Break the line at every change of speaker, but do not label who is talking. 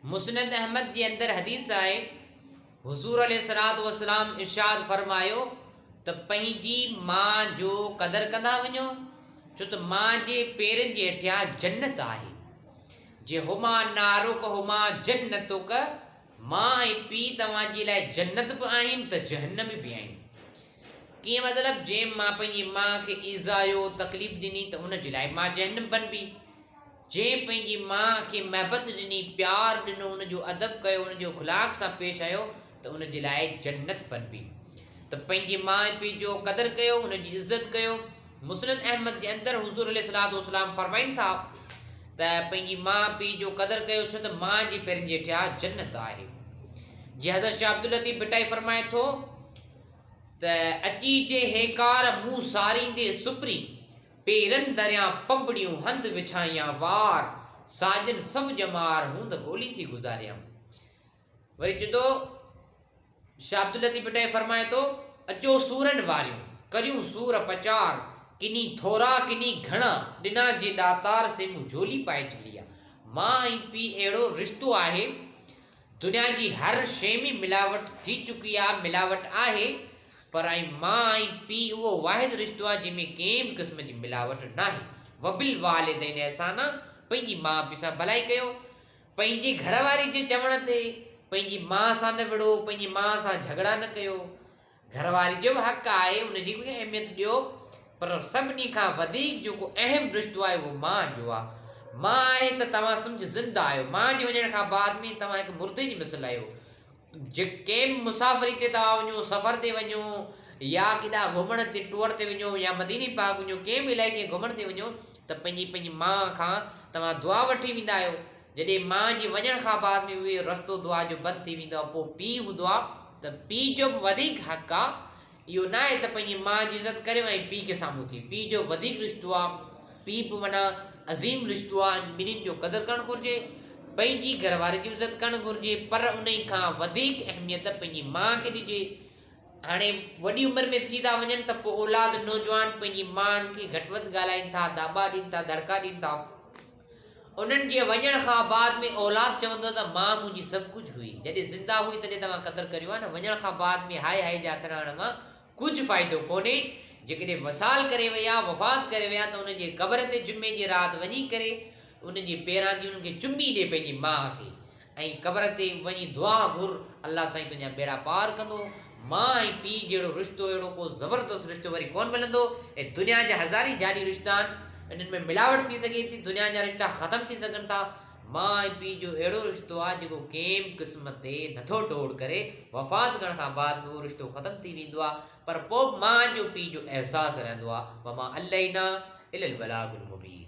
مسند احمد جي اندر حديث آهي، حضور عليه الصلوة والسلام ارشاد فرمايو ته پنهنجي ماء جو قدر ڪندا وڃو، ڇو ته ماء جي پيرن جي هيٺيان جنت آهي. جي هما نارک هما جنتک، ماء ۽ پيء توهان جي لاء جنت به آهن ته جهنم به آهن. ڪيئن مطلب جنهن مان پنهنجي ماء کي ايذايو، تڪليف ڏني ته ان جي لاء ماء جهنم بنبي. جنهن پنهنجي ماء کي محبت ڏني، پيار ڏنو، ان جو ادب ڪيو، ان جو اخلاق سان پيش آيو ته ان جي لاء جنت بنبي. ته پنهنجي ماء ۽ پيء جو قدر ڪيو، ان جي عزت ڪيو. مسند احمد جي اندر حضور عليه الصلوة والسلام فرمائن ٿا ته پنهنجي ماء پيء جو قدر ڪيو ڇو ته ماء جي پيرن جي هيٺيان جنت آهي. جي حضرت شاهه عبداللطيف ڀٽائي فرمائي ٿو ته اچي جي هيڪار مون ساريندي سپرين، پيرن دريان پنبڙيون هنڌ وڇايان وار، ساڄن سڀ ڄمار هوند گولي ٿي گذاريان. وري چوندو شاهه عبداللطيف ڀٽائي فرمائي ٿو، اچو سورن واريون، ڪريون سور پچار، ڪني ٿورا ڪني گهڻا، ڏنا جي ڏاتار سي مون جهولي پائي جهليا. ماء ۽ پيء اهڙو رشتو آهي، دنيا جي هر شيء ۾ ملاوٽ ٿي چڪي آ، ملاوٽ آهي، پر ۽ ماء ۽ پيء اهو واحد رشتو آ جنهن ۾ ڪنهن به قسم جي ملاوٽ ناهي. وبالوالدين احسانا، پنهنجي ماء پيء سان ڀلائي ڪيو. پنهنجي گهر واري جي چوڻ تي پنهنجي ماء سان نه وڙهو، پنهنجي ماء سان جهڳڙا نه ڪيو. گهر واري جو به حق آهي، ان جي به اهميت ڏيو، پر سڀني کان وڌيڪ جيڪو اهم رشتو آهي اهو ماء جو آهي. ماء آهي ته توهان سمجهه زنده آهيو، ماء جي وڃڻ کان بعد ۾ توهان هڪ مردي جي مثل آهيو. جي ڪنهن به مسافري تي توهان وڃو، سفر تي وڃو يا ڪيڏانهن گهمڻ تي ٽوئر تي وڃو يا مديني پاڪ وڃو، ڪنهن به علائقي ۾ گهمڻ تي وڃو ته پنهنجي پنهنجي ماء کان توهان دعا وٺي ويندا آهيو. جڏهن ماء جي وڃڻ کان بعد ۾ اهي رستو دعا جو بند ٿي ويندو آهي پوء پيء هوندو آهي ته پيء جو به وڌيڪ حق آهي اهو نه آهي ته پنهنجي ماء جي عزت ڪريو ۽ پيء کي سامهون ٿي پيء جو وڌيڪ رشتو آهي پيء به معنيٰ عظيم رشتو آهي ۽ ٻنهين جو قدر ڪرڻ گهرجي پنهنجي گهر واري جي عزت ڪرڻ گهرجي پر انهي کان وڌيڪ اهميت پنهنجي ماء کي ڏجي هاڻي وڏي عمر ۾ ٿي ٿا وڃن ته پوء اولاد نوجوان پنهنجي ماءن کي گهٽ وڌ ڳالهائين ٿا داٻا ڏين ٿا دڙڪا ڏين ٿا انهن جي وڃڻ کان بعد ۾ اولاد چوندو ته ماء منهنجي سڀ ڪجهه هئي، جڏهن زنده هئي تڏهن توهان قدر ڪريو ها نه، وڃڻ کان بعد ۾ هاء هاء جا هٿڙا هڻڻ مان ڪجهه فائدو ڪونهي، جيڪڏهن وصال ڪري ويا، وفات ڪري ويا، ته انهن جي قبر تي جمعي جي رات وڃي ڪري انهن جي پيران جي انهن کي چمي ڏي پنهنجي ماء کي ۽ قبر تي وڃي دعا گهر الله سائين تنهنجا ٻيڙا پار ڪندو. ماء ۽ پيء جهڙو رشتو اهڙو ڪو زبردست رشتو وري ڪونه ملندو ۽ دنيا جا هزارين جعلي رشتا آهن انهن ۾ ملاوٽ ٿي سگهي ٿي دنيا جا رشتا ختم ٿي سگهن ٿا ماء ۽ پيء جو اهڙو رشتو آهي جيڪو ڪنهن به قسم تي نٿو ٽوڙ ڪري وفات ڪرڻ کان بعد به اهو رشتو ختم ٿي ويندو آهي پر پوء به ماء جو پيء جو احساس رهندو آهي وما علينا الا البلاغ المبين.